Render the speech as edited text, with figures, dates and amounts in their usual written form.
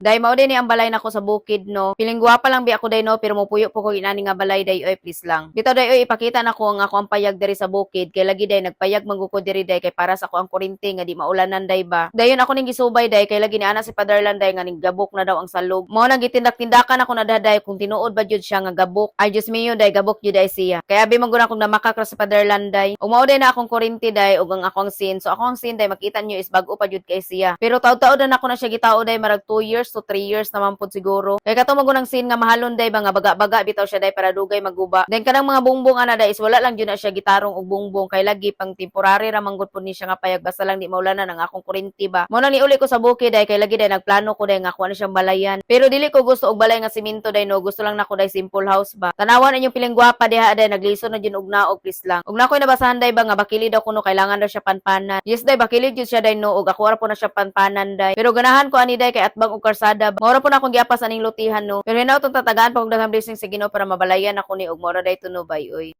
Day, mao din ni ang balay nako sa bukid, no. Piling gwapa lang bi ako, day, no, pero mopuyo po ko inani nga balay, day oy, please lang. Bitaw, day oy, ipakita nako ang ako ang payag diri sa bukid kay lagi, day, nagpayag man ko diri, day, kay para sa ako ang kuryente nga di maulanan, day ba. Dayon ako ning gisubay, day, kay lagi ni ana si Paderlan, day, nga ning gabok na daw ang salog. Mao nang gitindak-tindakan ako na day kung tinuod ba jud siya nga gabok. Ay Diyos mio, day, gabok jud ay siya. Kaya abi man gud akong namakak ra sa Paderlan, day. Ug mao day na akong kuryente, day, ug ang akong scene. So ako ang scene, day, makita niyo is bag-o pa jud kay siya. Pero taud-taud na nako na siya gitao, day, marag 2 years to 3 years naman pud siguro. Kay kato man ang scene nga mahalon, day ba, nga baga-baga bitaw siya, day, para dugay maguba. Then kanang mga bungbong ana, day, is wala lang jud na siya gitarong og bungbong kay lagi pang temporary ra man gud pud ni siya nga payag, basta lang di maulanan ang akong kuryente ba. Mao nang niuli ko sa bukid, day, kay lagi, day, nagplano ko, day, nga ako na siyang balayan. Pero dili ko gusto og balay nga simento, day, no, gusto lang nako, day, simple house ba. Tanawan inyong piling gwapa diha, day, naglisod na jud og naog, please lang. Ug nakoy nabasahan, day ba, nga bakili daw kuno, kailangan daw siya panpanan. Yes, day, bakili jud siya, day, no, ug ako ra po na siya panpanan, day. Pero ganahan ko ani, day, kay atbang og karsada. Mao ra po na akong giapas aning lutihan, no. Pero hinaut tong tatagaan pa og daghang blessing sa Ginoo para mabalayan ako ni ug mao ra day tunubay oy.